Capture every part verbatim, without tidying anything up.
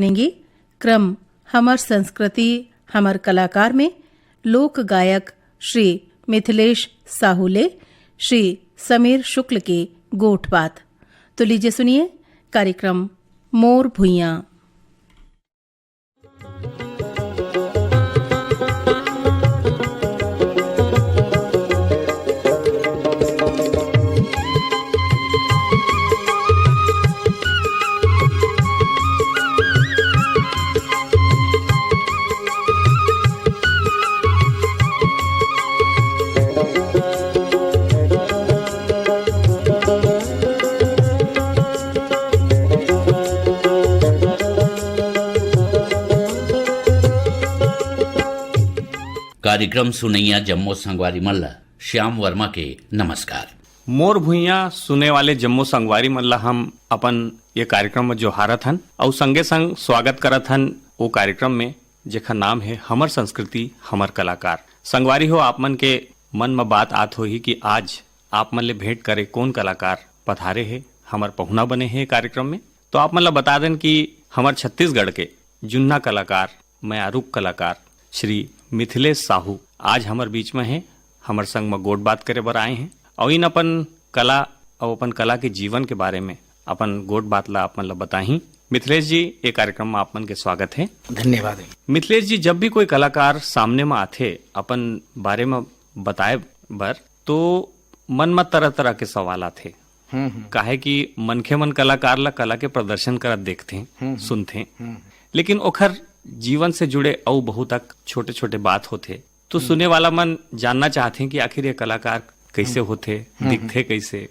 सुनेंगे क्रम हमर संस्कृति हमर कलाकार में लोक गायक श्री मिथिलेश साहू ले श्री समीर शुक्ल के गोठ बात। तो लीजिए सुनिए कार्यक्रम मोर भुइयां। कार्यक्रम सुनइया जम्मो संगवारी मन ल श्याम वर्मा के नमस्कार। मोर भुइयां सुने वाले जम्मो संगवारी मन ल हम अपन ये कार्यक्रम म जोहारत हन अउ संगे संग स्वागत करत हन ओ कार्यक्रम में, जेखर नाम हे हमर संस्कृति हमर कलाकार। संगवारी हो, आप मन के मन म बात आत होही कि आज आप मन ले भेंट करे कोन कलाकार पधारे हे, हमर पहुना बने हे कार्यक्रम में। तो आप मन ल बता देन कि हमर छत्तीसगढ़ के जुन्ना कलाकार, मयारुक कलाकार श्री मिथिलेश साहू आज हमर बीच में हे, हमर संग म गोठ बात करे बर आए हे अउ इन अपन कला अउ अपन कला के जीवन के बारे में अपन गोठ बात ला आप मन ला बताही। मिथिलेश जी, ये कार्यक्रम में आप मन के स्वागत हे। धन्यवाद। मिथिलेश जी, जब भी कोई कलाकार सामने में आथे अपन बारे में बताए बर, तो मन में तरह-तरह के सवाल आथे। हम्म, हम्म। काहे कि मनखे मन कलाकार ला कला के प्रदर्शन करत देखथे, हम्म, हम्म। सुनथे, हम्म। लेकिन ओखर जीवन से जुड़े अउ बहुत अक छोटे-छोटे बात होथे। तो हम्म। सुने वाला मन जानना चाहथे कि आखिर ये कलाकार कैसे हम्म। होथे, हम्म, दिखथे हम्म। कैसे,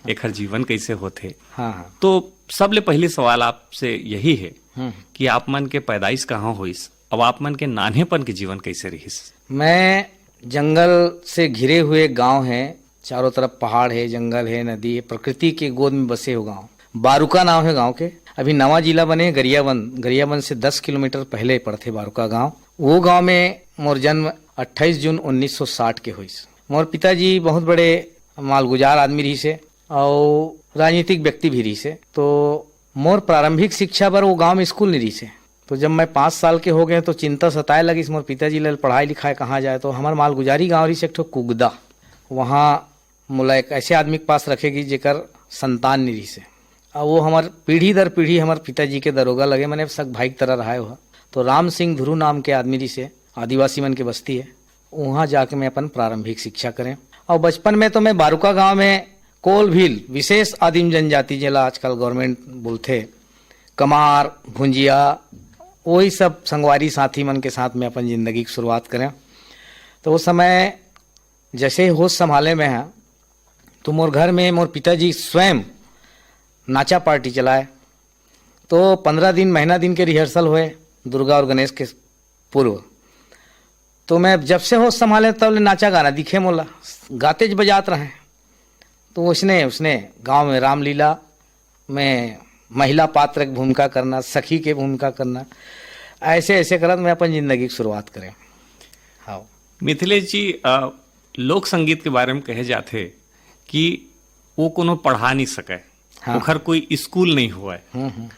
एखर जीवन कैसे होथे। हाँ, हाँ। तो सबले पहली सवाल आपसे यही है हम्म। कि आप मन के पैदाइश कहाँ होइस, अब आप मन के नान्हेपन के जीवन कैसे रहिस? मैं जंगल से घिरे हुए गांव है, चारों तरफ पहाड़ है, जंगल है, नदी है, प्रकृति के गोद में बसे हुए गांव। बारुका नाम है गांव के। अभी नवा जिला बने गरियाबंद, गरियाबंद से दस किलोमीटर पहले पड़थे बारुका गांव। वो गांव में मोर जन्म अट्ठाईस जून उन्नीस सौ साठ के होइस। मोर पिताजी बहुत बड़े मालगुजार आदमी रहिसे अउ राजनीतिक व्यक्ति भी रहिसे। तो मोर प्रारंभिक शिक्षा बर वो गांव में स्कूल नहीं रहिसे। तो जब मैं पाँच साल के हो गए तो चिंता सताए लगिस मोर पिताजी ल पढ़ाई लिखाई कहाँ जाए। तो हमर मालगुजारी गांव रहिसे एक ठो कुगदा, वहाँ मोला एक ऐसे आदमी के पास रखे गिस जेकर संतान नहीं रहिसे। अउ वो हमर पीढ़ी दर पीढ़ी हमर पिताजी के दरोगा लगे, मने सग भाई की तरह रहाए हो। तो राम सिंह धुरू नाम के आदमी रहिसे, आदिवासी मन के बस्ती है, वहाँ जाके मैं अपन प्रारंभिक शिक्षा करें। और बचपन में तो मैं बारुका गांव में कोलभील, विशेष आदिम जनजाति जेला आजकल गवर्नमेंट बोलथे, कमार, भुंजिया, वही सब संगवारी साथी मन के साथ में अपन जिंदगी की शुरुआत करें। तो वो समय जैसे ही होश संभाले मैं हा, तो मोर घर में मोर पिताजी स्वयं नाचा पार्टी चलाए। तो पंद्रह दिन, महीना दिन के रिहर्सल हुए दुर्गा और गणेश के पूर्व। तो मैं जब से होश संभाले तब ले नाचा गाना दिखे मोला, गाते ज बजात रहे। तो उसने, उसने गांव में रामलीला में महिला पात्र की भूमिका करना, सखी के भूमिका करना, ऐसे, ऐसे करत मैं अपन जिंदगी की शुरुआत करें। हाँ। मिथिलेश जी, अ, लोक संगीत के बारे में कहे जाथे कि वो कोनो पढ़ा नहीं सके, हाँ। ओखर कोई स्कूल नहीं हुआ है। हम्म, हम्म।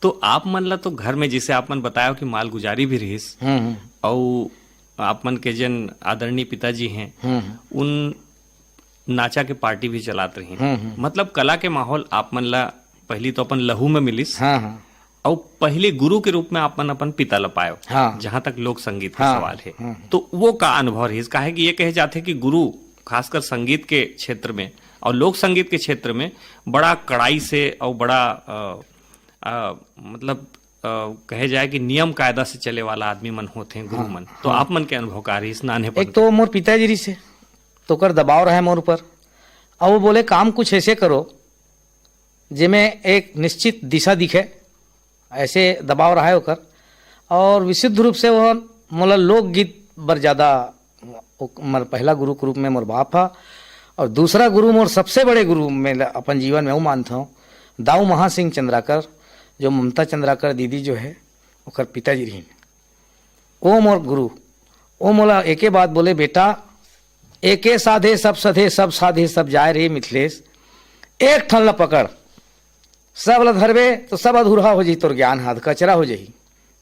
तो आप मन ला तो घर में, जैसे आप मन बताया कि मालगुजारी भी रहिस, हम्म, हम्म। अउ आप मन के जन आदरणीय पिताजी हैं, हम्म, हम्म। उन नाचा के पार्टी भी चलात रहिन। हम्म, हम्म। मतलब कला के माहौल आप मन ला पहली तो अपन लहू में मिलिस, हाँ, हाँ। अउ पहले गुरु के रूप में आप मन अपन पिता ला पायो, हाँ। जहाँ तक लोक संगीत के हाँ, सवाल है, हम्म, हम्म। तो वो का अनुभव रहिस? काहे कि ये कहे जाथे कि गुरु खासकर संगीत के क्षेत्र में और लोक संगीत के क्षेत्र में बड़ा कड़ाई से और बड़ा, अ, अ, मतलब, अ, कहे जाए कि नियम कायदा से चले वाला आदमी मन होथे गुरु हाँ, मन। तो हाँ। आप मन के अनुभव का रहिस नान्हेपन एक के? तो मोर पिताजी रहिसे, तो ओकर दबाव रहे मोर ऊपर। अब वो बोले, "काम कुछ ऐसे करो, जेमे एक निश्चित दिशा दिखे।" ऐसे दबाव रहा है ओकर। और विशुद्ध रूप से वो मोला लोकगीत बर ज़्यादा, ओ-, मोर पहला गुरु के रूप में मोर बाप हा, और दूसरा गुरु, मोर सबसे बड़े गुरु मैं ल-, अपन जीवन में वो मानता हूँ, दाऊ महासिंह चंद्राकर, जो ममता चंद्राकर दीदी जो है, ओकर पिताजी रहिन। ओ मोर गुरु, ओ मोला एके बात बोले, "बेटा, एके साधे सब सधे, सब साधे सब जाए रे मिथिलेश, एक ठन ला पकड़।" सब ल धरबे तो सब अधूरा हो जाही, तोर ज्ञान ह अधकचरा हो जाही।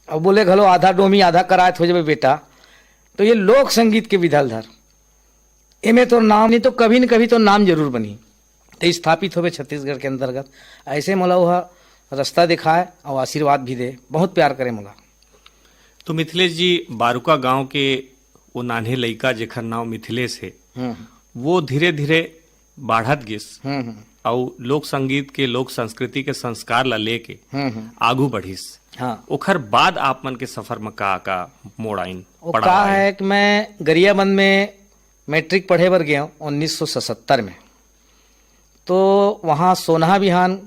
अब बोले घलो आधा डोमी आधा करायत हो जाबे बेटा, तो ये लोक संगीत के विधा ल धर, एमे तोर नाम नहीं तो कभी न कभी तोर नाम जरूर बनही, तो स्थापित होबे छत्तीसगढ़ के अंतर्गत। ऐसे मोला ओह रास्ता दिखाए और आशीर्वाद भी दे, बहुत प्यार करे मोला। तो मिथिलेश जी, बारुका गांव के वो नान्हे लइका जेखर नाम मिथिलेश हे, हम्म। वो धीरे धीरे बाढ़त गिस हम्म, हम्म। अउ लोक संगीत के, लोक संस्कृति के संस्कार ला लेके हम्म, हम्म। आगू बढ़िस। हाँ। ओखर बाद आप मन के सफर म का का मोड़ आइन, वो पड़ाव का आइन? है कि मैं गरियाबंद में मैट्रिक पढ़े बर गया हूँ उन्नीस सौ सतहत्तर में। तो वहाँ सोनहा बिहान,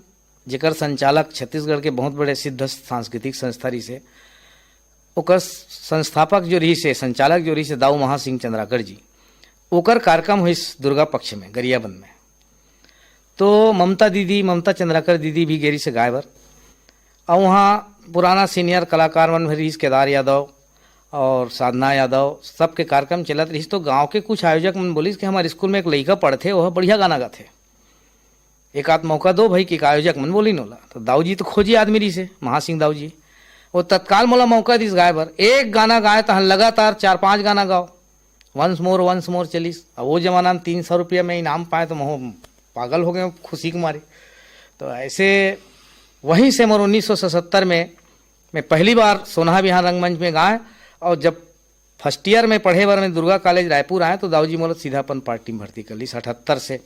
जेकर संचालक छत्तीसगढ़ के बहुत बड़े सिद्ध सांस्कृतिक संस्था रहिस हे, ओकर संस्थापक जो रहिस हे, संचालक जो रहिस हे, दाऊ महासिंह चंद्राकर जी, ओकर कार्यक्रम होइस दुर्गा पक्ष में गरियाबंद में। तो ममता दीदी, ममता चंद्राकर दीदी भी गे रहिस हे गाय बर। अउ वहाँ पुराना सीनियर कलाकार मन भी रहिस, केदार यादव और साधना यादव, सबके कार्यक्रम चलत रहिस। तो गांव के कुछ आयोजक मन बोलिस कि हमारे स्कूल में एक लइका पढ़थे, वह बढ़िया गाना गाथे, एक आध मौका दो भाई, कि आयोजक मन बोलिन ओला। तो दाऊ जी तो खोजी आदमी रहिस हे, महासिंह दाऊ जी। वो तत्काल मोला मौका दिस गाय बर। एक गाना गाय तहन लगातार चार पांच गाना गाओ, वंस मोर वंस मोर चलिस। अब वो जमाना में तीन सौ रुपया में इनाम पाए तो मोह पागल हो गए खुशी के मारे। तो ऐसे वहीं से मोर उन्नीस सौ सतहत्तर में मैं पहली बार सोनहा बिहान रंगमंच में गाए। और जब फर्स्ट ईयर में पढ़े बर मैं दुर्गा कॉलेज रायपुर आए तो दाऊ जी मोला सीधा अपन पार्टी में भर्ती कर लिस। अठहत्तर से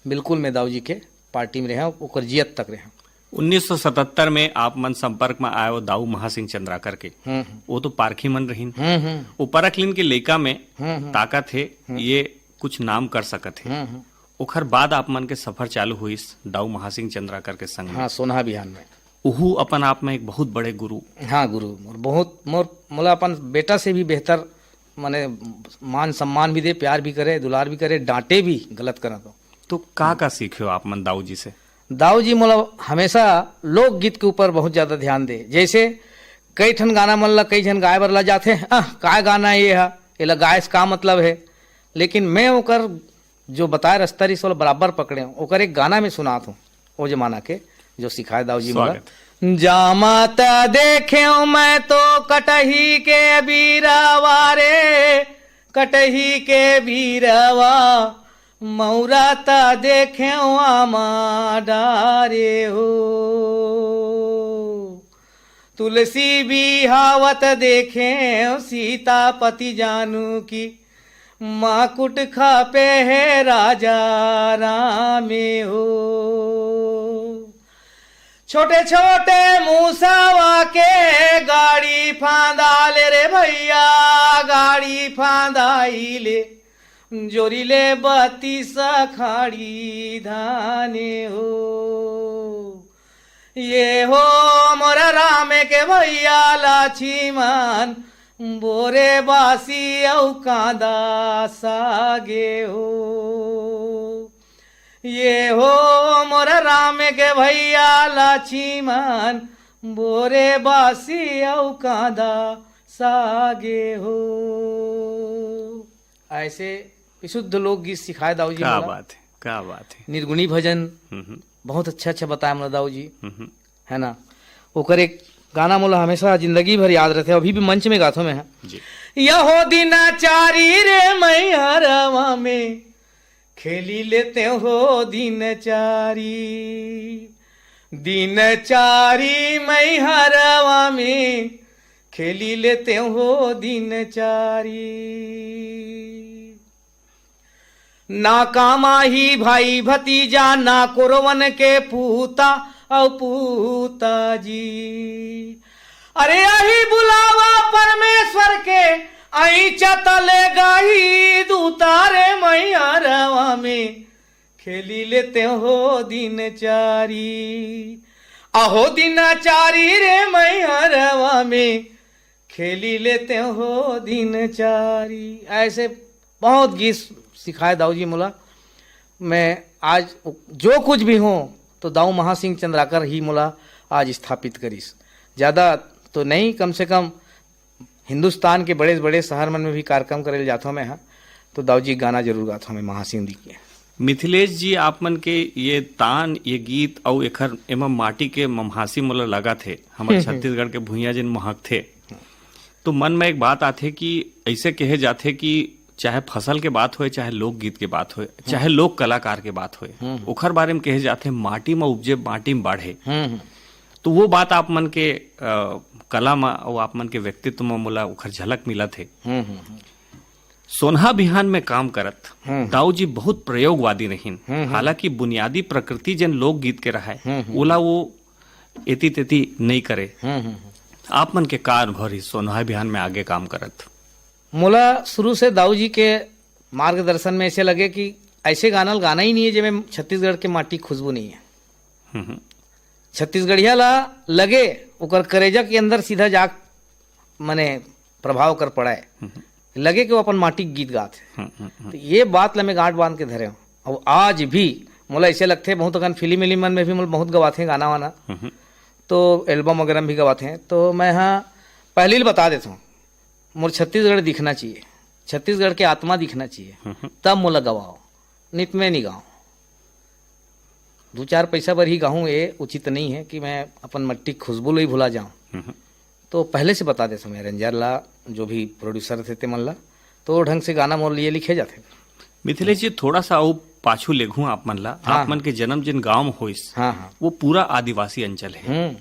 बिल्कुल मैं दाऊ जी के पार्टी में रहे, ओकर जियत तक रहे। उन्नीस सौ सतहत्तर में आप मन संपर्क में आए हो दाऊ महासिंह चंद्राकर के, हम्म, हम्म। वो तो पारखी मन रहिन। हम्म, हम्म। वो परख लिन के लइका में हम्म, हम्म। ताकत हे, हम्म। ये कुछ नाम कर सकत हे। हम्म, हम्म। ओखर बाद आप मन के सफर चालू होइस दाऊ महासिंह चंद्राकर के संग में। हाँ, सोनहा बिहान में। उहू अपन आप में एक बहुत बड़े गुरु। हाँ, गुरु। मोर बहुत, मोर, मोला अपन बेटा से भी बेहतर, माने, मान सम्मान भी दे, प्यार भी करे, दुलार भी करे, डांटे भी गलत करा तो। तो का का सीखे हो आप मन दाऊ जी से? दाऊ जी मोला हमेशा लोकगीत के ऊपर बहुत ज्यादा ध्यान दे। जैसे कई ठन गाना मन ला कई झन गाय बर ला जाथे, "आह, काय गाना ये हा? एला गाय से का मतलब है?" लेकिन मैं ओकर जो बताए रस्ता रहिस ओला बराबर पकड़े हूँ। ओकर एक गाना में सुनात हूँ, ओ जमाना के, जो सिखाए दाऊ जी मोला। स्वागत। जामा त देखे मैं तो कटही के बीरावा रे, कटही के बीरावा, मौरा त देखे आमा डारे हो। तुलसी बिहावत देखे सीतापति जानू की, माकुट खापे हे राजा रामे हो। छोटे छोटे मूसवा के गाड़ी फांदा ले रे भैया, गाड़ी फांदाई ले, जोरी ले बत्तीस खाड़ी धाने हो। ये हो मोर राम के भैया लक्ष्मण, बोरे बासी अउ कांदा सागे हो। ये हो मोर राम के भैया लक्ष्मण, बोरे बासी अउ कांदा सागे हो। ऐसे विशुद्ध लोकगीत सिखाए दाऊ जी का मोला। बात है, का बात है। निर्गुणी भजन हम्म, हम्म। बहुत अच्छा अच्छा बताया मोला दाऊ जी, हम्म, हम्म। है ना। ओकर एक गाना मोला हमेशा जिंदगी भर याद रहते, अभी भी मंच में गाथो मैं, हाँ। जी। यहो दिनाचारी रे मैहरवा में, खेली लेते हो दिनचारी, दिनचारी मैहरवा में, खेली लेते हो दिनचारी। ना कामाही भाई भतीजा, ना कोरवन के पूता अउ पूता जी। अरे आही बुलावा परमेश्वर के, आई चतले गाही दूता रे मैहरवा में, खेली लेते हो दिनचारी। अहो दिनाचारी रे मैहरवा में, खेली लेते हो दिनचारी। ऐसे बहुत गीत सिखाए दाऊ जी मोला। मैं आज जो कुछ भी हूँ तो दाऊ महासिंह चंद्राकर ही मोला आज स्थापित करिस। ज़्यादा तो नहीं, कम से कम हिंदुस्तान के बड़े बड़े शहर मन में भी कार्यक्रम करे ल जाथों मैं, हाँ, तो दाऊ जी गाना जरूर गाथों मैं महासिंह जी के। मिथिलेश जी, आप मन के ये तान, ये गीत अउ एखर एमा माटी के ममहासी मोला लगत हे, हमर छत्तीसगढ़ के भुइयां जेन महकथे, तो मन में एक बात आथे कि ऐसे कहे जाथे कि चाहे फसल के बात होए, चाहे लोकगीत के बात होए, चाहे लोक कलाकार के बात होए, हम्म। ओखर बारे में कहे जाथे, माटी में उपजे, माटी में बाढ़े। हम्म। तो वो बात आप मन के, अ, कला में अउ आप मन के व्यक्तित्व में मोला ओखर झलक मिलत हे। हम्म, हम्म, हम्म। सोनहा बिहान में काम करत हम्म। दाऊ जी बहुत प्रयोगवादी रहिन। हम्म, हम्म। हालांकि बुनियादी प्रकृति जेन लोकगीत के रहय, हम्म, हम्म। ओला वो एती तेती नइ करे। हम्म, हम्म, हम्म। आप मन के का अनुभव रहिस सोनहा बिहान में आगे काम करत? मोला शुरू से दाऊ जी के मार्गदर्शन में ऐसे लगे कि ऐसे गाना ल गाना ही नहीं है जेमे छत्तीसगढ़ के माटी खुशबू नहीं है। हम्म, हम्म। छत्तीसगढ़िया ला लगे ओकर करेजा के अंदर सीधा जा, मने प्रभाव कर पड़ाए, हम्म। लगे कि वो अपन माटी के गीत गात है। हम्म, हम्म, हम्म। तो ये बात ला मैं गांठ बांध के धरे हूँ। और आज भी मोला ऐसे लगथे, बहुत अकन फिल्म विल्म मन में भी मोला बहुत गवाथे गाना वाना, हम्म। तो एल्बम वगैरह में भी गवाथे। तो मैं हाँ पहले ही बता देता हूँ, मोर छत्तीसगढ़ दिखना चाहिए, छत्तीसगढ़ के आत्मा दिखना चाहिए, हम्म। तब मोला गवाओ, नित में नहीं गाओ। दू चार पैसा बर ही गाहूँ, ये उचित नहीं है कि मैं अपन मट्टी के खुशबू ल ही भुला जाऊँ। हम्म। तो पहले से बता देथों मैं रेंजर ला, जो भी प्रोड्यूसर थे ते मन ला, तो वो ढंग से गाना मोर लिए लिखे जाथे। मिथिलेश जी, थोड़ा सा अउ पाछू लेघूं आप मन ला। हाँ, आप मन हाँ। के जन्म जिन गांव में होइस, हाँ, हाँ। वो पूरा आदिवासी अंचल है। हम्म।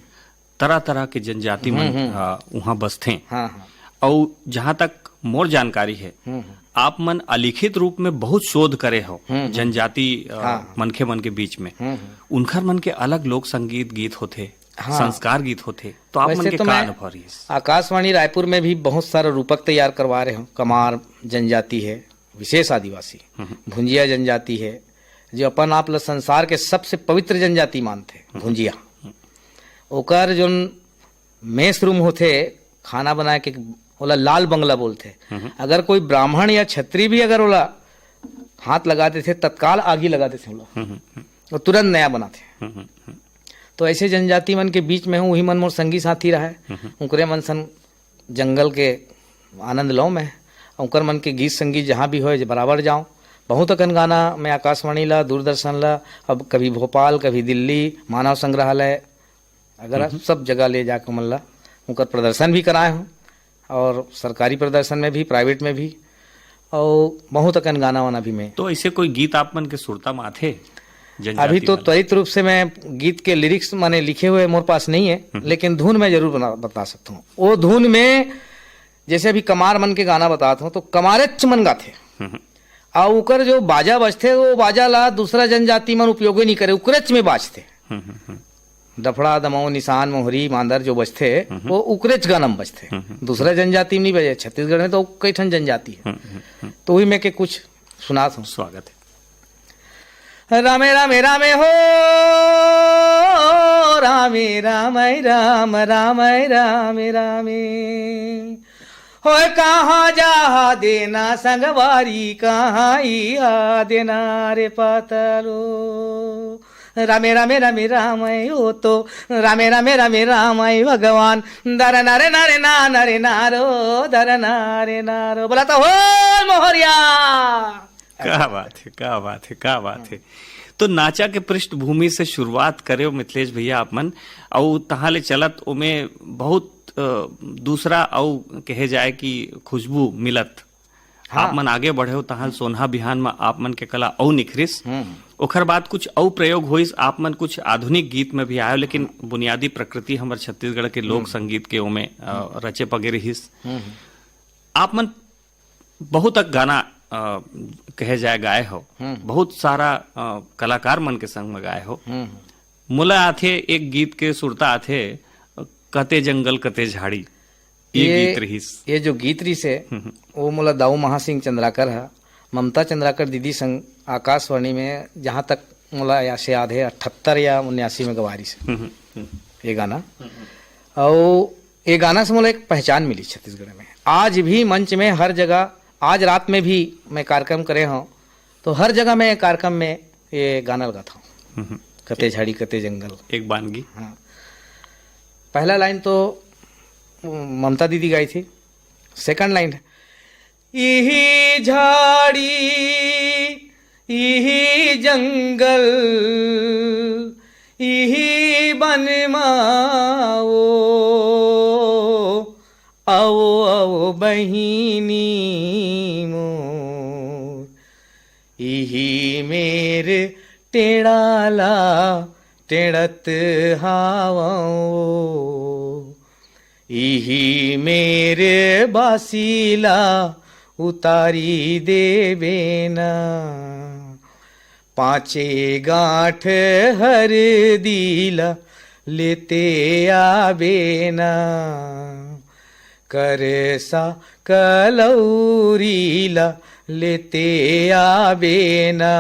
तरह-तरह के जनजाति मन, हम्म, हम्म। अ, उहाँ बसथें। हाँ, हाँ। अउ जहाँ तक मोर जानकारी है, हम्म, हम्म। आप मन अलिखित रूप में बहुत शोध करे हो हम्म, हम्म। जनजाति, अ, हाँ। मनखे मन के बीच में। हम्म, हम्म। उनखर मन के अलग लोक संगीत गीत होथे, हाँ। संस्कार गीत होथे, तो आप मन वैसे के तो का मैं अनुभव रहिस? आकाशवाणी रायपुर में भी बहुत सारा रूपक तैयार करवा रहे हो। कमार जनजाति है, विशेष आदिवासी, हम्म। भुंजिया जनजाति है, जो अपन आप ल संसार के सबसे पवित्र जनजाति मानथे, हम्म। भुंजिया। हम्म। ओकर जोन मेस रूम होथे, खाना बनाए के, ओला लाल बंगला बोलथे। हम्म। अगर कोई ब्राह्मण या छत्री भी अगर ओला हाथ लगा देथे, तत्काल आगी लगा देथे ओला। हम्म, हम्म, हम्म। वो तुरंत नया बनाथे। हम्म, हम्म, हम्म। तो ऐसे जनजाति मन के बीच में हूँ, वही मन मोर संगी साथी रहा है। हम्म। उनकरे मन सन जंगल के आनंद लौं मैं। उनकर मन के गीत संगीत जहाँ भी होए, बराबर जाऊँ। बहुत अकन गाना मैं आकाशवाणी ला, दूरदर्शन ला, अब कभी भोपाल, कभी दिल्ली, मानव संग्रहालय, अगर हम्म। सब जगह ले जाके मन ला उनकर प्रदर्शन भी कराए हूँ और सरकारी प्रदर्शन में भी, प्राइवेट में भी, और बहुत अकन गाना वाना भी मैं। तो ऐसे कोई गीत आप मन के सुरता में आथे? जनजाति अभी तो वाला? त्वरित रूप से मैं गीत के लिरिक्स माने लिखे हुए मोर पास नहीं है, हम्म। लेकिन धुन मैं जरूर बना, बता सकता हूँ। वो धुन में जैसे अभी कमार मन के गाना बतात हूँ, तो कमारेच मन गाथे। हम्म। और ओकर जो बाजा बजथे, वो बाजा ला दूसरा जनजाति मन उपयोगे नहीं करे, उकरेच में बाजथे। हम्म, हम्म, हम्म। डफड़ा, दमऊ, निशान, मोहरी, मांदर जो बजथे, हम्म। वो उकरेच गाना में बजथे। हम्म। दूसरा जनजाति में नहीं बजे। छत्तीसगढ़ में तो कई ठन जनजाति है। हम्म, हम्म, हम्म। तो वही मैं के कुछ सुनात हूँ। स्वागत है। रामे, रामे, रामे हो, रामे, रामे, राम, रामे, रामे, रामे। होय कहाँ जाहा देना संगवारी, कहाँ इहा देना रे पातलो। रामे, रामे, रामे, राम, ओ तो रामे, रामे, रामे, राम, भगवान। दर नरे नरे ना नरे नारो, दर नरे नारो। बोला तो हो मोहरिया। क्या बात है, क्या बात है, क्या बात है। तो नाचा के पृष्ठभूमि से शुरुआत करे हो मिथिलेश भैया आप मन, अउ तहाँ ले चलत ओमे बहुत, अ, दूसरा अउ कहे जाए कि खुशबू मिलत। हाँ। आप मन आगे बढ़े हो, तहाँ सोनहा बिहान में आप मन के कला अउ निखरिस। हम्म। ओखर बाद कुछ अउ प्रयोग होइस, आप मन कुछ आधुनिक गीत में भी आयो, लेकिन बुनियादी प्रकृति हमर छत्तीसगढ़ के लोक हम्म। संगीत के ओमे, अ, हम्म। रचे पगे रहिस। हम्म। आप मन बहुत अक गाना, अ, कहे जाए गाए हो, हम्म। बहुत सारा, अ, कलाकार मन के संग में गाए हो। हम्म। मोला आथे एक गीत के सुरता आथे, कते जंगल कते झाड़ी, ये ये, गीत रहिस। ये जो गीत रहिस हे, हम्म, हम्म। वो मोला दाऊ महासिंह चंद्राकर हा, ममता चंद्राकर दीदी संग आकाशवाणी में, जहाँ तक मोला या-, से याद है, अठहत्तर या उन्यासी में गवा रहिस हे हम्म, हम्म, हम्म। ये गाना। हम्म, हम्म। और ये गाना से मोला एक पहचान मिली छत्तीसगढ़ में। आज भी मंच में हर जगह, आज रात में भी मैं कार्यक्रम करे हूँ, तो हर जगह मैं कार्यक्रम में ये गाना लगाता हूँ, हम्म। कते झाड़ी कते जंगल। एक बानगी। हाँ। पहला लाइन तो ममता दीदी गाई थी, सेकंड लाइन है, इही झाड़ी, इही जंगल, इही बन मा वो, अवो, अवो बहिनी मोर, इही मेर टेड़ा ला टेड़त हावं वो। इही मेर बासी ला उतारी देबे ना। पाँचे गांठ हरदी ला लेते आबे ना। करसा कलौरी ला लेते आबे ना।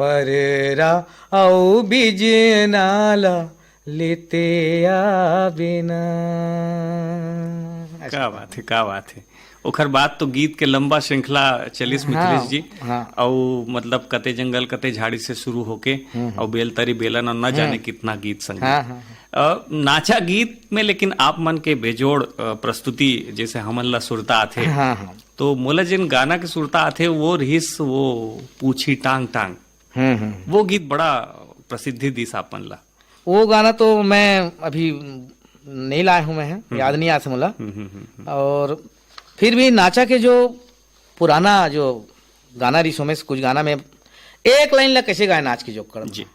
पररा अउ बिजना ला लेते आबे ना। का बात है, का बात है। ओखर बाद तो गीत के लंबा श्रृंखला चलिस, हाँ, मिथिलेश जी। हाँ। अउ मतलब कते जंगल कते झाड़ी से शुरू होके हम्म, हम्म। अउ बेलतरी बेलन अउ न जाने हम्म। कितना गीत संगीत। हाँ, हाँ, हाँ। अ, नाचा गीत में लेकिन आप मन के बेजोड़, अ, प्रस्तुति जैसे हमन ला सुरता आथे। हाँ, हाँ। तो मोला जेन गाना के सुरता आथे वो रिहिस वो पूछी टांग टांग। हम्म, हम्म। वो गीत बड़ा प्रसिद्धि दिस आप मन ला। वो गाना तो मैं अभी नहीं लाया हूँ मैं, हम्म। याद नहीं आया था मोला। हम्म, हम्म, हम्म, हम्म। और फिर भी नाचा के जो पुराना जो गाना रिहिस ओमे से कुछ गाना में एक लाइन ला कैसे गाए नाच के जोकड़ में। जी।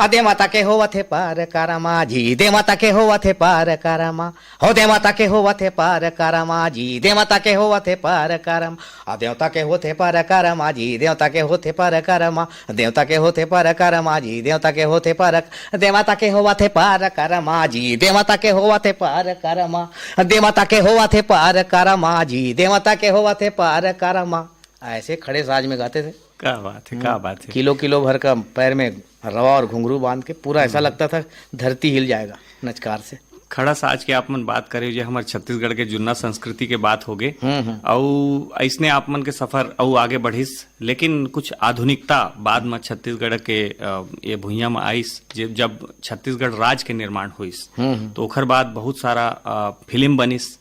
आ देवता के होवत हे पार करमा जी, देवता के होवत हे पार करमा, हो देवता के होवत हे पार करमा जी, देवता के होवत हे पार करमा, आ देवता के होत हे पार करमा जी, देवता के होत हे पार करमा, देवता के होत हे पार करमा जी, देवता के होत हे पार, देवता के होवत हे पार करमा जी, देवता के होवत हे पार करमा, देवता के होवत हे पार करमा जी, देवता के होवत हे पार करमा। ऐसे खड़े साज में गाते थे। क्या बात है, क्या हम्म। बात है। किलो किलो भर का पैर में रवा और घुंघरू बांध के पूरा ऐसा हम्म। लगता था धरती हिल जाएगा नचकार से। खड़ा साज के आप मन बात करे जे हमर छत्तीसगढ़ के जुन्ना संस्कृति के बात होगे। हम्म, हम्म। अउ अइसने आप मन के सफर अउ आगे बढ़िस, लेकिन कुछ आधुनिकता बाद म छत्तीसगढ़ के, अ, ये भुइयां म आइस। जे जब छत्तीसगढ़ राज के निर्माण होइस, हम्म, हम्म। तो ओखर बाद बहुत सारा, अ, फिल्म बनिस,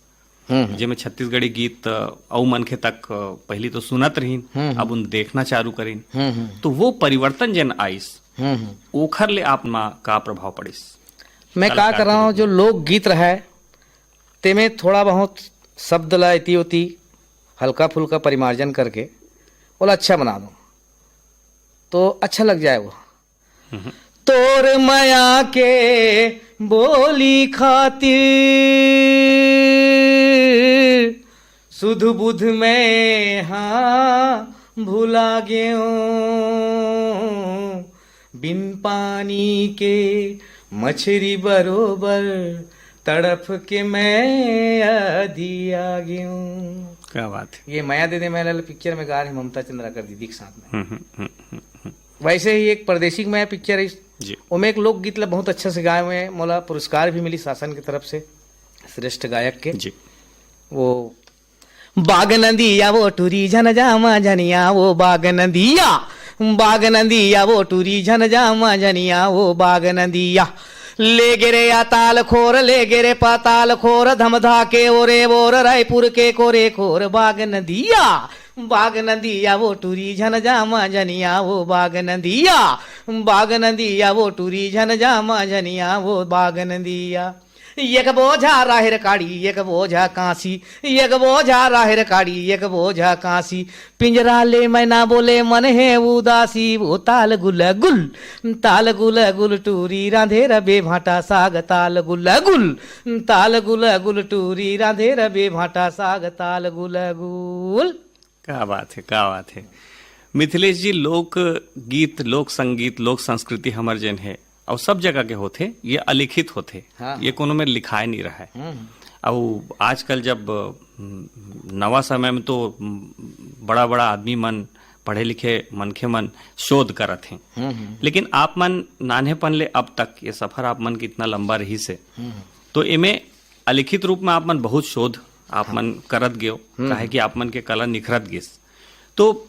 हम्म, हम्म। जेमे छत्तीसगढ़ी गीत, अ, अउ मनखे तक, अ, पहिली तो सुनत रहिन, हम्म, हम्म। अब उन देखना चालू करिन। हम्म, हम्म। तो वो परिवर्तन जेन आइस, हम्म, हम्म। ओखर ले आप मा का प्रभाव पड़िस? मैं का कलाकार कर के रहा हूँ, रूप जो में? लोकगीत रहा है, तेमे थोड़ा बहुत शब्द ला एती ओती हल्का फुल्का परिमार्जन करके ओला अच्छा बना दूँ, तो अच्छा लग जाए वो। हम्म। तोर मया के बोली खातिर सुध बुध मैं हा भुला गेऊं, बिन पानी के मछरी बरोबर तड़प के मैं अधिया गेऊं। क्या बात है। ये मया दे दे मया ला पिक्चर में गा रहे ममता चंद्राकर दीदी के साथ में। हम्म, हम्म, हम्म, हम्म, हम्म। वैसे ही एक परदेसी के मया पिक्चर है, जी। ओमे एक लोकगीत ला बहुत अच्छा से गाए हुए हैं, मोला पुरस्कार भी मिली शासन की तरफ से श्रेष्ठ गायक के। जी। वो बाग नदिया वो टूरी झन जामा झनिया वो बाग नदिया, बाग नदिया वो टूरी झन जामा झनिया वो बाग नदिया। ले गे रे आताल खोर, ले गे रे पाताल खोर, धमधा के ओरे बोर, रायपुर के कोरे खोर, बाग नदिया, बाग नदिया वो टूरी झन जामा झनिया वो बाग नदिया, बाग नदिया वो टूरी झन जामा झनिया वो बाग नदिया। एक बोझा राहेर काड़ी, एक बोझा कांसी, एक बोझा राहेर काड़ी, एक बोझा कांसी। पिंजरा ले मैना बोले मन हे उदासी, वो ताल गुल गुल, ताल गुल गुल टूरी रांधे रबे भांटा साग, ताल गुल गुल, ताल गुल गुल टूरी रांधे रबे भांटा साग, ताल गुल गुल। का बात है, का बात है। मिथिलेश जी, लोक गीत, लोक संगीत, लोक संस्कृति हमर जेन है, अउ सब जगह के होथे, ये अलिखित होथे, हाँ, ये हाँ। कोनो में लिखाए नहीं रहा है। हम्म। अउ आजकल जब, हम्म, नवा समय में तो, हम्म, बड़ा-बड़ा आदमी मन, पढ़े लिखे मनखे मन शोध करत हैं। हम्म, हम्म। लेकिन आप मन नान्हेपन ले अब तक, ये सफर आप मन के इतना लंबा रहिस हे, हम्म। तो एमे अलिखित रूप में आप मन बहुत शोध आप हाँ। मन करत गेव, हम्म। काहे कि आप मन के कला निखरत गिस। तो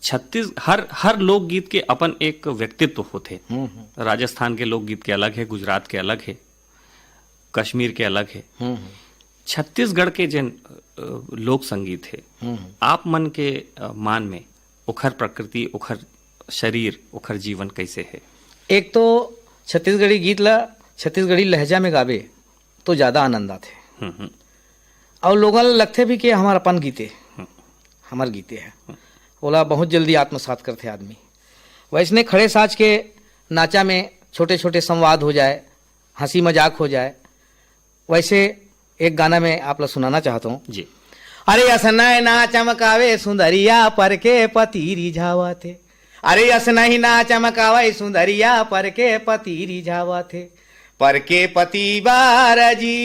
छत्तीस-, हर, हर लोकगीत के अपन एक व्यक्तित्व होथे। हम्म, हम्म। राजस्थान के लोकगीत के अलग हे, गुजरात के अलग हे, कश्मीर के अलग हे। हम्म, हम्म। छत्तीसगढ़ के जेन, अ, लोक संगीत हे, हम्म, हम्म। आप मन के, अ, मान में ओखर प्रकृति, ओखर शरीर, ओखर जीवन कैसे हे? एक तो छत्तीसगढ़ी गीत ला छत्तीसगढ़ी लहजा में गाबे तो ज्यादा आनंद आथे। हम्म, हम्म। अउ लोगन ल लगथे भी कि हमर अपन गीते, हम्म। हमर गीते हे। हम्म। ओला बहुत जल्दी आत्मसात करथे आदमी। वैसने खड़े साज के नाचा में छोटे-छोटे संवाद हो जाए, हंसी मजाक हो जाए, वैसे एक गाना मैं आप ला सुनाना चाहता हूँ। जी। अरे असनय ना चमकावे सुंदरिया, पर के पति रिझावत हे। अरे असनही ना चमकावे सुंदरिया, पर के पति रिझावत हे। पर के पति बार जी।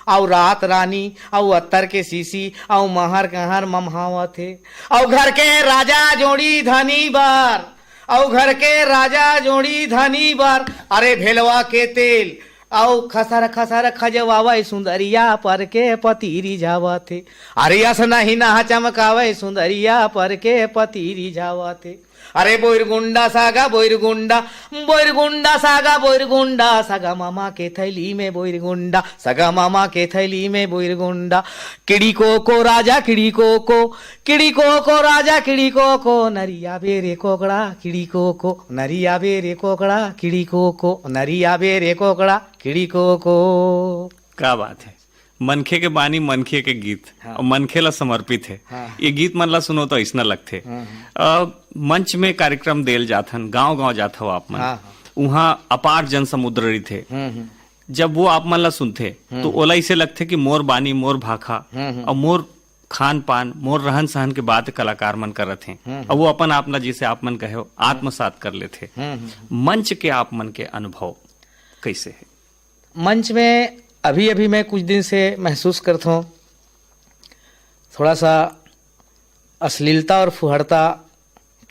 अउ रात रानी, अउ अत्तर के सीसी, अउ महर कहर ममहावत हे। अउ घर के राजा जोड़ी धनी बार, अउ घर के राजा जोड़ी धनी बर, अरे भेलवा के तेल, अउ खसर खसर खजवावय सुंदरिया, पर के पति रिझावत हे। अरे असनही ना चमकावय सुंदरिया, पर के पति रिझावत हे। अरे बोइर गुंडा सागा बोइर गुंडा, बोइर गुंडा सागा बोइर गुंडा, सागा मामा के थैली में बोइर गुंडा, सागा मामा के थैली में बोइर गुंडा। किड़ी को को राजा किड़ी को को, किड़ी को को राजा किड़ी को को, नरिया बेरे कोकड़ा किड़ी को को, नरिया बेरे कोकड़ा किड़ी को को, नरिया बेरे कोकड़ा किड़ी को को। का बात है, मनखे के बानी, मनखे के गीत, हाँ। और मनखे ला समर्पित है। हाँ। ये गीत मन ला सुनो तो अइसना लगथे। हाँ, हाँ। अ, मंच में कार्यक्रम देल जाथन, गांव-गांव जाथव आप मन। हाँ, हाँ। उहाँ अपार जन समुद्र रहिथे। हम्म, हम्म। जब वो आप मन ला सुनथे, हम्म। तो ओला इसे लगथे कि मोर बानी, मोर भाखा, हम्म, हम्म। और मोर खान-पान, मोर रहन-सहन के बात कलाकार मन करत हें। हम्म, हम्म। और वो अपन आप ला, जैसे आप मन कहे हो, आत्मसात कर लेथे। हम्म, हम्म, हम्म। मंच के आप मन के अनुभव कैसे है? मंच में अभी-अभी मैं कुछ दिन से महसूस करत हूँ, थोड़ा सा अश्लीलता और फुहड़ता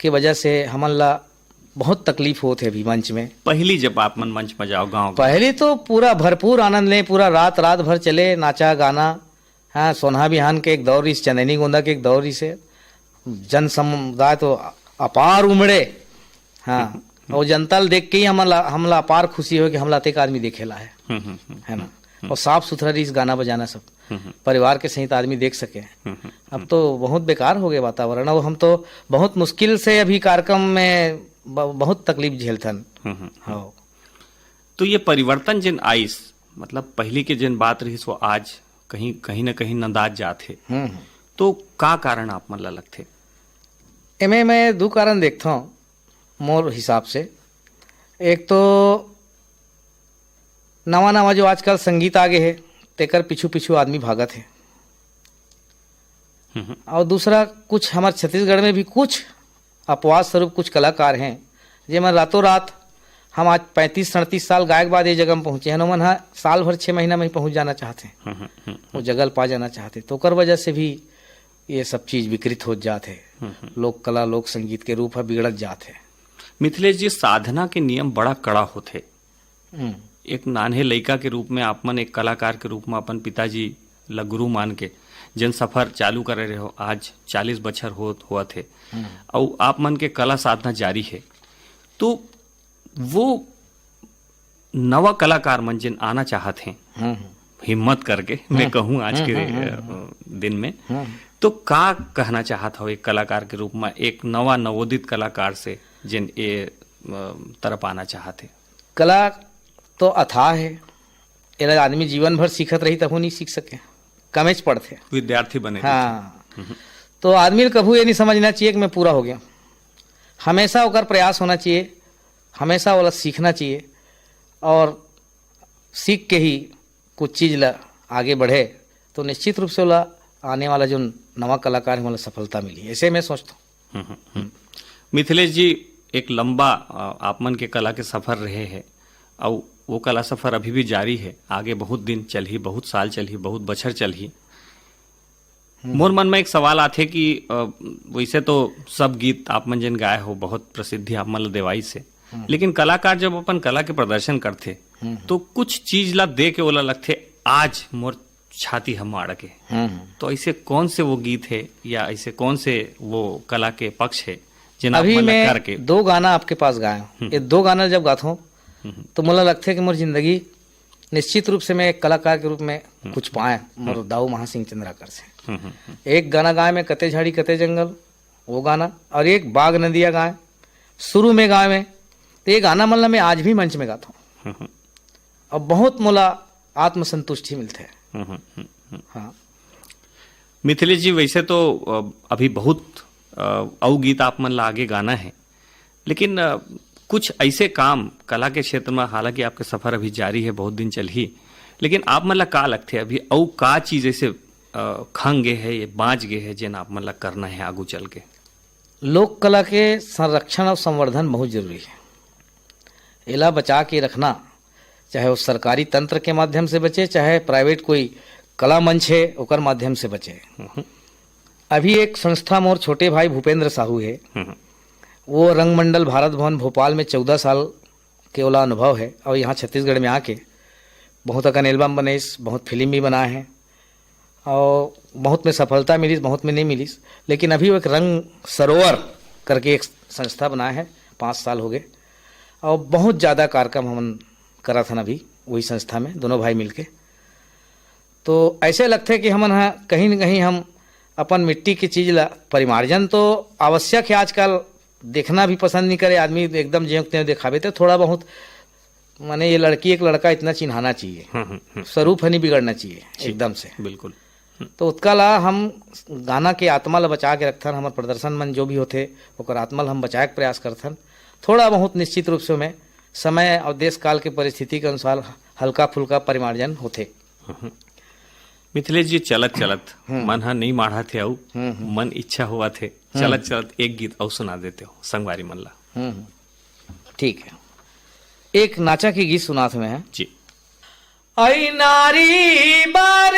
के वजह से हमन ला बहुत तकलीफ होत हे अभी मंच में। पहली जब आप मन मंच में जाओ गाँव, पहली तो पूरा भरपूर आनंद लें, पूरा रात, रात भर चले, नाचा, गाना। हाँ, सोनहा बिहान के एक दौर रिहिस, चंदैनी गोंदा के एक दौर रिहिस हे, जन समुदाय तो अपार उमड़े। हाँ, हम्म, हम्म। और जनता ल देख के ही हमला, हमला अपार खुशी होय कि हमला अतेक आदमी देखे ला है, हम्म, हम्म, हम्म, है ना? हम्म। और साफ सुथरा रिहिस गाना बजाना सब, हम्म, हम्म। परिवार के सहित आदमी देख सके। हम्म, हम्म, अब हम्म। तो बहुत बेकार हो गए वातावरण, और हम तो बहुत मुश्किल से अभी कार्यक्रम में ब-, बहुत तकलीफ झेलथन। हम्म, हम्म, हम्म। हाँ। तो ये परिवर्तन जिन आइस, मतलब पहली के जिन बात रहिस, वो आज कहीं, कहीं ना कहीं नंदात जात हे। हम्म, हम्म। तो का कारण आप मन ला लगथे? एमे मैं दू कारण देखथंव मोर हिसाब से। एक तो नवा-नवा जो आजकल संगीत आ गे हे, तेकर पीछू-पीछू आदमी भागत हे। हम्म, हम्म। और दूसरा, कुछ हमर छत्तीसगढ़ में भी कुछ अपवाद स्वरूप कुछ कलाकार हैं, जेमन रातों रात, हम आज पैंतीस सैंतीस साल गाए के बाद ये जगह में पहुँचे हन, ओमन ह साल भर छः महीना में ही पहुँच जाना चाहते हैं, हम्म, हम्म, हम्म। वो जगह ल पा जाना चाहते, तो ओकर वजह से भी ये सब चीज विकृत होत जात हे। हम्म, हम्म। लोक कला, लोक संगीत के रूप ह बिगड़त जात हे। मिथिलेश जी, साधना के नियम बड़ा कड़ा होथे। हम्म। एक नान्हे लइका के रूप में आप मन एक कलाकार के रूप में अपन पिताजी ल गुरु मान के जेन सफर चालू करे रहे हो, आज चालीस बछर होत, होवत हे। हम्म। अउ आप मन के कला साधना जारी हे। तो वो नवा कलाकार मन जेन आना चाहत हें, हम्म, हम्म। हिम्मत करके, मैं हम्म। कहूँ आज हम्म, के, हम्म, हम्म, अ, हम्म। दिन में, हम्म। तो का कहना चाहत हो एक कलाकार के रूप में, एक नवा नवोदित कलाकार से जेन ए, अ, तरफ आना चाहत हे? कला तो अथाह हे, एला आदमी जीवन भर सीखत रही तभो नहीं सीख सके, कमेच पड़थे। विद्यार्थी बने हाँ। रहिथे। हम्म। तो आदमी ल कभू ये नहीं समझना चाहिए कि मैं पूरा हो गया। हमेशा ओकर प्रयास होना चाहिए, हमेशा ओला सीखना चाहिए, और सीख के ही कुछ चीज ला आगे बढ़े, तो निश्चित रूप से ओला आने वाला जो नवा कलाकार है, ओला सफलता मिली, ऐसे मैं सोचता हूँ। हम्म, हम्म, हम्म। मिथिलेश जी, एक लंबा, अ, आप मन के कला के सफर रहे है, अउ वो कला सफर अभी भी जारी है, आगे बहुत दिन चलही, बहुत साल चलही, बहुत बछर चलही। हम्म। मोर मन में एक सवाल आथे कि, अ, वैसे तो सब गीत आप मन जेन गाए हो, बहुत प्रसिद्धि आप मन ल देवाइस हे, हम्म। लेकिन कलाकार जब अपन कला के प्रदर्शन करथे, हम्म। तो कुछ चीज ला दे के ओला लगथे, "आज मोर छाती ह माड़ के।" हम्म। तो ऐसे कौन से वो गीत है या ऐसे कौन से वो कला के पक्ष है, जेन आप अभी मन ला मैं करके दो गाना आपके पास गाया हूँ। हम्म। ये दो गाना जब गाता हूँ, हम्म। तो मोला लगथे कि मोर जिंदगी निश्चित रूप से मैं एक कलाकार के रूप में हम्म। कुछ पाए, मोर हम्म। दाऊ महासिंह चंद्राकर से। हम्म, हम्म, हम्म। एक गाना गाए में कते झाड़ी कते जंगल, वो गाना, और एक बाग नदिया गाए शुरू में गाए में, तो ये गाना मन ला मैं आज भी मंच में गाता हूँ। हम्म, हम्म। और बहुत मोला आत्मसंतुष्टि मिलथे। हम्म, हम्म, हम्म, हम्म। हाँ। मिथिलेश जी, वैसे तो, अ, अभी बहुत, अ, अउ गीत आप मन ला आगे गाना है, लेकिन, अ, कुछ ऐसे काम कला के क्षेत्र में, हालांकि आपके सफर अभी जारी है, बहुत दिन चलही, लेकिन आप मन ला का लगथे, अभी अउ का चीज ऐसे, अ, खंग गे है, ये बाँच गे है, जेन आप मन ला करना है आगू चल के? लोक कला के संरक्षण और संवर्धन बहुत जरूरी है। एला बचा के रखना, चाहे वो सरकारी तंत्र के माध्यम से बचे, चाहे प्राइवेट कोई कला मंच है, ओकर माध्यम से बचे। हम्म। अभी एक संस्था मोर छोटे भाई भूपेंद्र साहू है, हम्म। वो रंगमंडल भारत भवन भोपाल में चौदह साल के ओला अनुभव है, और यहाँ छत्तीसगढ़ में आके बहुत अकन एल्बम बनइस, बहुत फिल्म भी बनाए हैं, और बहुत में सफलता मिलिस, बहुत में नहीं मिलिस, लेकिन अभी वो एक रंग सरोवर करके एक संस्था बनाए है, पाँच साल हो गए, और बहुत ज़्यादा कार्यक्रम हमन करत हन अभी वही संस्था में, दोनों भाई मिलके। तो ऐसे लगथे कि हमन ह कहीं न कहीं हम अपन मिट्टी की चीज ला, परिमार्जन तो आवश्यक है आजकल, देखना भी पसंद नहीं करे आदमी, एकदम ज्यों त्यों दिखावे, तो थोड़ा बहुत, माने, ये लड़की एक लड़का इतना चिन्हाना चाहिए, हम्म, हम्म, हम्म। स्वरूप ह नहीं बिगड़ना चाहिए जी, एकदम से। बिल्कुल। हम्म। तो ओतका ला हम गाना के आत्मा ला बचा के रखथन, हमर प्रदर्शन मन जो भी होथे, ओकर आत्मा ला हम बचाए के प्रयास करथन। थोड़ा बहुत निश्चित रूप से ओमे समय और देश काल के परिस्थिति के अनुसार हल्का फुल्का परिमार्जन होथे। हम्म। मिथिलेश जी, चलत चलत हम्म। मन ह नहीं माढ़ा थे, अउ हम्म, हम्म। मन इच्छा हुआ थे, हम्म। चलत चलत एक गीत अउ सुना देते हो संगवारी मन ला। हम्म, हम्म। ठीक है, एक नाचा के गीत सुनात हँव मैं। जी। ऐ नारी बर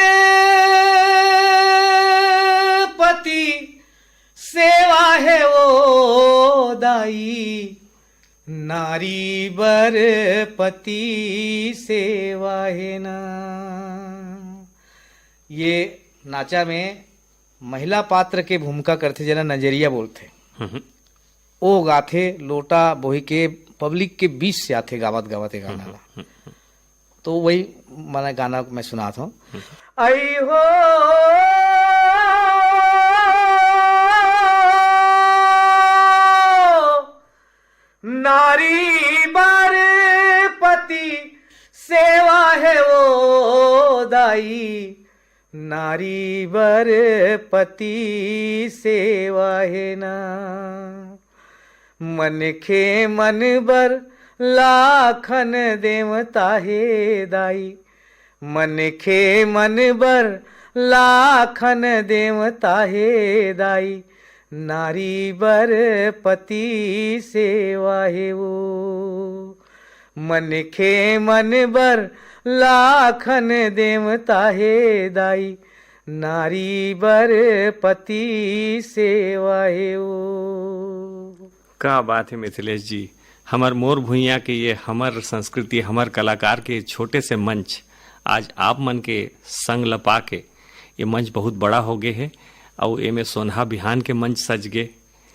पति सेवा है वो दाई, नारी बर पति सेवा है ना। ये नाचा में महिला पात्र के भूमिका करथे, जेला नजरिया बोलथे। हम्म। ओ गाथे, लोटा बोही के पब्लिक के बीच से आथे गावत गावत ये गाना ला। हम्म। तो वही, माने, गाना मैं सुनात हँव। हम्म। आई हो नारी बर पति सेवा है वो दाई, नारी बर पति सेवा है ना। मनखे मन बर लाखन देवता हे दाई, मनखे मन बर लाखन देवता हे दाई, नारी बर पति सेवा हे वो। मनखे मन बर लाखन देवता हे दाई, नारी बर पति सेवा हे वो। का बात है मिथिलेश जी, हमर मोर भुइयां के ये हमर संस्कृति, हमर कलाकार के छोटे से मंच आज आप मन के संग ल पाके ये मंच बहुत बड़ा हो गे हे, अउ एमे सोनहा बिहान के मंच सज गे।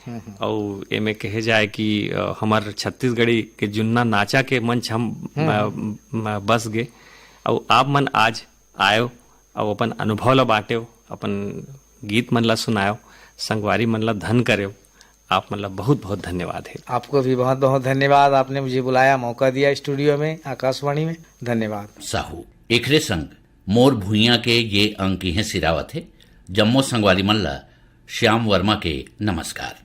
हम्म, हम्म। अउ एमे कहे जाए कि, अ, हमर छत्तीसगढ़ी के जुन्ना नाचा के मंच हम, हम्म, अ, हम्म। म-, बस गे, अउ आप मन आज आयो, अउ अपन अनुभव ला बांटेव, अपन गीत मन ला सुनायो, संगवारी मन ला धन करेव। आप मन ला बहुत बहुत धन्यवाद हे। आपको भी बहुत बहुत धन्यवाद, आपने मुझे बुलाया, मौका दिया स्टूडियो में, आकाशवाणी में। धन्यवाद। साहू, एकरे संग मोर भुइयां के ये अंक इहें सिरावत हे। जम्मो संगवारी मन ला श्याम वर्मा के नमस्कार।